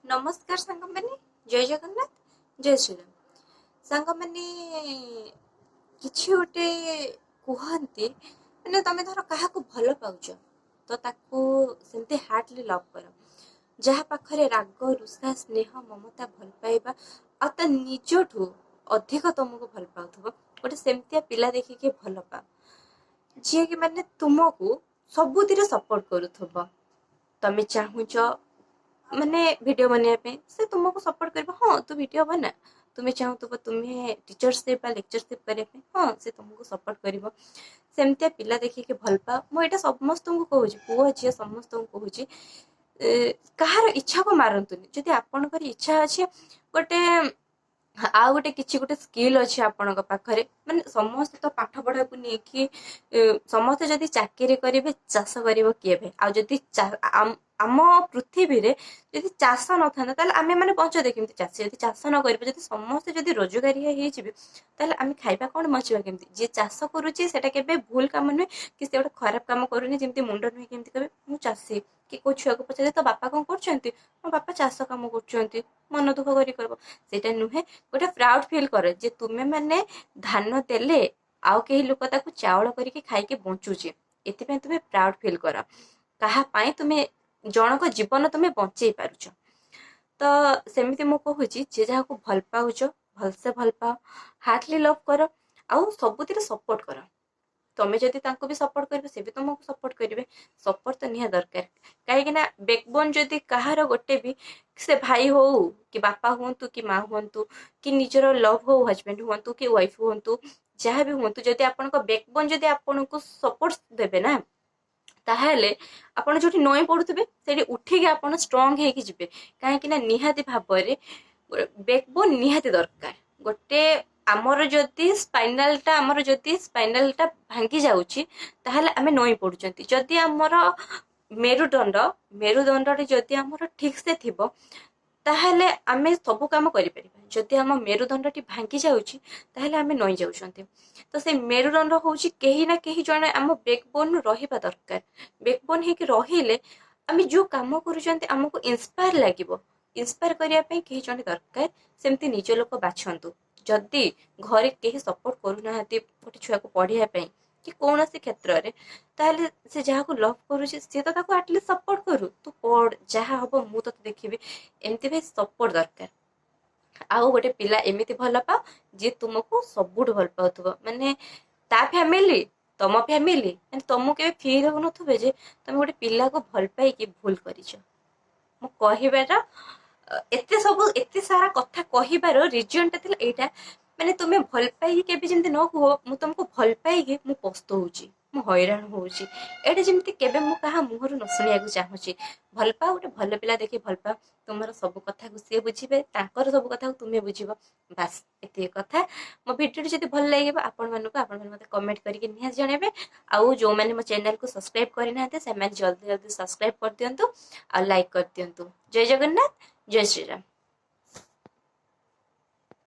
ନମସ୍କାର ସାଙ୍ଗମାନେ, ଜୟ ଜଗନ୍ନାଥ, ଜୟ ଶ୍ରୀରାମ। ସାଙ୍ଗମାନେ, କିଛି ଗୋଟେ କୁହନ୍ତି, ମାନେ ତମେ ଧର କାହାକୁ ଭଲ ପାଉଛ ତ ତାକୁ ସେମିତି ହାର୍ଟଲି ଲଭ୍ କର। ଯାହା ପାଖରେ ରାଗ, ରୁଷା, ସ୍ନେହ, ମମତା, ଭଲ ପାଇବା ଆଉ ତା ନିଜଠୁ ଅଧିକ ତମକୁ ଭଲ ପାଉଥିବ, ଗୋଟେ ସେମିତିଆ ପିଲା ଦେଖିକି ଭଲ ପାଅ, ଯିଏକି ମାନେ ତୁମକୁ ସବୁଥିରେ ସପୋର୍ଟ କରୁଥିବ। ତମେ ଚାହୁଁଛ ମାନେ ଭିଡ଼ିଓ ବନେଇବା ପାଇଁ, ସେ ତୁମକୁ ସପୋର୍ଟ କରିବ, ହଁ ତୁ ଭିଡ଼ିଓ ବନା। ତୁମେ ଚାହୁଁଥିବ ତୁମେ ଟିଚରସିପ୍ ବା ଲେକ୍ଚରସିପ୍ କରିବା ପାଇଁ, ହଁ ସେ ତୁମକୁ ସପୋର୍ଟ କରିବ। ସେମିତିଆ ପିଲା ଦେଖିକି ଭଲ ପାଅ। ମୁଁ ଏଇଟା ସମସ୍ତଙ୍କୁ କହୁଛି, ପୁଅ ଝିଅ ସମସ୍ତଙ୍କୁ କହୁଛି, କାହାର ଇଚ୍ଛାକୁ ମାରନ୍ତୁନି। ଯଦି ଆପଣଙ୍କର ଇଚ୍ଛା ଅଛି ଗୋଟେ ଆଉ ଗୋଟେ କିଛି ଗୋଟେ ସ୍କିଲ୍ ଅଛି ଆପଣଙ୍କ ପାଖରେ, ମାନେ ସମସ୍ତେ ତ ପାଠ ପଢ଼ାକୁ ନେଇକି ସମସ୍ତେ ଯଦି ଚାକିରି କରିବେ, ଚାଷ କରିବ କିଏ ଭାଇ? ଆଉ ଯଦି ଆମ ପୃଥିବୀରେ ଯଦି ଚାଷ ନଥାନ୍ତା, ତାହେଲେ ଆମେ ମାନେ ବଞ୍ଚନ୍ତେ କେମିତି? ଚାଷୀ ଯଦି ଚାଷ ନ କରିବେ, ଯଦି ସମସ୍ତେ ଯଦି ରୋଜଗାରିଆ ହେଇଯିବେ, ତାହେଲେ ଆମେ ଖାଇବା କ'ଣ, ବଞ୍ଚିବା କେମିତି? ଯିଏ ଚାଷ କରୁଛି ସେଇଟା କେବେ ଭୁଲ କାମ ନୁହେଁ କି ସେ ଗୋଟେ ଖରାପ କାମ କରୁନି। ଯେମିତି ମୁଣ୍ଡ ନୁହେଁ କେମିତି କହିବେ ମୁଁ ଚାଷୀ, କି କୋଉ ଛୁଆକୁ ପଚାରିଲେ ତୋ ବାପା କ'ଣ କରୁଛନ୍ତି, ମୋ ବାପା ଚାଷ କାମ କରୁଛନ୍ତି, ମନ ଦୁଃଖ କରି କହିବ, ସେଇଟା ନୁହେଁ। ଗୋଟେ ପ୍ରାଉଡ୍ ଫିଲ୍ କର ଯେ ତୁମେ ମାନେ ଧାନ ଦେଲେ ଆଉ କେହି ଲୋକ ତାକୁ ଚାଉଳ କରିକି ଖାଇକି ବଞ୍ଚୁଛି, ଏଥିପାଇଁ ତୁମେ ପ୍ରାଉଡ୍ ଫିଲ୍ କର। କାହା ପାଇଁ ତୁମେ ଜଣଙ୍କ ଜୀବନ ତୁମେ ବଞ୍ଚେଇ ପାରୁଛ। ତ ସେମିତି ମୁଁ କହୁଛି, ଯିଏ ଯାହାକୁ ଭଲ ପାଉଛ ଭଲସେ ଭଲ ପାଅ, ହାର୍ଟଲି ଲଭ୍ କର ଆଉ ସବୁଥିରେ ସପୋର୍ଟ କର। ତମେ ଯଦି ତାଙ୍କୁ ବି ସପୋର୍ଟ କରିବ, ସେ ବି ତୁମକୁ ସପୋର୍ଟ କରିବେ। ସପୋର୍ଟ ତ ନିହାତି ଦରକାର, କାହିଁକି ନା ବ୍ୟାକବୋନ୍ ଯଦି କାହାର ଗୋଟେ ବି, ସେ ଭାଇ ହଉ କି ବାପା ହୁଅନ୍ତୁ କି ମା ହୁଅନ୍ତୁ କି ନିଜର ଲଭ୍ ହଉ, ହଜବେଣ୍ଡ ହୁଅନ୍ତୁ କି ୱାଇଫ୍ ହୁଅନ୍ତୁ, ଯାହା ବି ହୁଅନ୍ତୁ, ଯଦି ଆପଣଙ୍କ ବ୍ୟାକବୋନ୍ ଯଦି ଆପଣଙ୍କୁ ସପୋର୍ଟ ଦେବେ ନା, ତାହେଲେ ଆପଣ ଯୋଉଠି ନଇଁ ପଡୁଥିବେ ସେଇଠି ଉଠିକି ଆପଣ ଷ୍ଟ୍ରଙ୍ଗ ହେଇକି ଯିବେ। କାହିଁକି ନା ନିହାତି ଭାବରେ ବ୍ୟାକବୋନ୍ ନିହାତି ଦରକାର। ଗୋଟେ ଆମର ଯଦି ସ୍ପାଇନାଲଟା, ଆମର ଯଦି ସ୍ପାଇନାଲଟା ଭାଙ୍ଗି ଯାଉଛି, ତାହେଲେ ଆମେ ନଇଁ ପଡୁଛନ୍ତି। ଯଦି ଆମର ମେରୁଦଣ୍ଡଟି ଯଦି ଆମର ଠିକସେ ଥିବ, ତାହେଲେ ଆମେ ସବୁ କାମ କରିପାରିବା। ଯଦି ଆମ ମେରୁଦଣ୍ଡଟି ଭାଙ୍ଗି ଯାଉଛି, ତାହେଲେ ଆମେ ନଇଁ ଯାଉଛନ୍ତି। ତ ସେଇ ମେରୁଦଣ୍ଡ ହେଉଛି କେହି ନା କେହି ଜଣେ ଆମ ବ୍ୟାକବୋନ୍ ରହିବା ଦରକାର। ବ୍ୟାକବୋନ୍ ହେଇକି ରହିଲେ ଆମେ ଯୋଉ କାମ କରୁଛନ୍ତି ଆମକୁ ଇନ୍ସପାୟାର ଲାଗିବ। ଇନ୍ସପାୟାର କରିବା ପାଇଁ କେହି ଜଣେ ଦରକାର। ସେମିତି ନିଜ ଲୋକ ବାଛନ୍ତୁ। ଯଦି ଘରେ କେହି ସପୋର୍ଟ କରୁନାହାନ୍ତି ଗୋଟେ ଛୁଆକୁ ପଢିବା ପାଇଁ କି କୌଣସି କ୍ଷେତ୍ରରେ, ତାହେଲେ ସେ ଯାହାକୁ ଲଭ୍ କରୁଛି ସିଏ ତ ତାକୁ ଆଟଲିଷ୍ଟ ସପୋର୍ଟ କରୁ, ତୁ ପଢ, ଯାହା ହବ ମୁଁ ତତେ ଦେଖିବି। ଏମିତି ଭାଇ ସପୋର୍ଟ ଦରକାର। ଆଉ ଗୋଟେ ପିଲା ଏମିତି ଭଲ ପାଅ ଯିଏ ତୁମକୁ ସବୁଠୁ ଭଲ ପାଉଥିବ, ମାନେ ତା ଫ୍ୟାମିଲି ତମ ଫ୍ୟାମିଲି, ମାନେ ତମକୁ କେବେ ଫିଲ୍ ହଉନଥିବେ ଯେ ତମେ ଗୋଟେ ପିଲାକୁ ଭଲ ପାଇକି ଭୁଲ କରିଛ। ମୁଁ କହିବାର ଏତେ ସବୁ ଏତେ ସାରା କଥା କହିବାର ରିଜନଟା ଥିଲା ଏଇଟା, ମାନେ ତୁମେ ଭଲ ପାଇକି କେବେ ଯେମିତି ନ କୁହ ମୁଁ ତମକୁ ଭଲ ପାଇକି ମୁଁ ପସ୍ତଉଛି, ମୁଁ ହଇରାଣ ହଉଛି। ଏଇଟା ଯେମିତି କେବେ ମୁଁ କାହା ମୁହଁରୁ ନ ଶୁଣିବାକୁ ଚାହୁଁଛି। ଭଲ ପାଅ, ଗୋଟେ ଭଲ ପିଲା ଦେଖି ଭଲ ପାଅ, ତୁମର ସବୁ କଥାକୁ ସିଏ ବୁଝିବେ, ତାଙ୍କର ସବୁ କଥାକୁ ତୁମେ ବୁଝିବ। ବାସ୍ ଏତିକି କଥା। ମୋ ଭିଡ଼ିଓଟି ଯଦି ଭଲ ଲାଗିବ ଆପଣମାନଙ୍କୁ, ଆପଣମାନେ ମୋତେ କମେଣ୍ଟ କରିକି ନିହାତି ଜଣାଇବେ। ଆଉ ଯେଉଁମାନେ ମୋ ଚ୍ୟାନେଲକୁ ସବସ୍କ୍ରାଇବ୍ କରିନାହାନ୍ତି, ସେମାନେ ଜଲ୍ଦି ଜଲ୍ଦି ସବସ୍କ୍ରାଇବ୍ କରିଦିଅନ୍ତୁ ଆଉ ଲାଇକ୍ କରିଦିଅନ୍ତୁ। ଜୟ ଜଗନ୍ନାଥ, ଜୟ ଶ୍ରୀରାମ।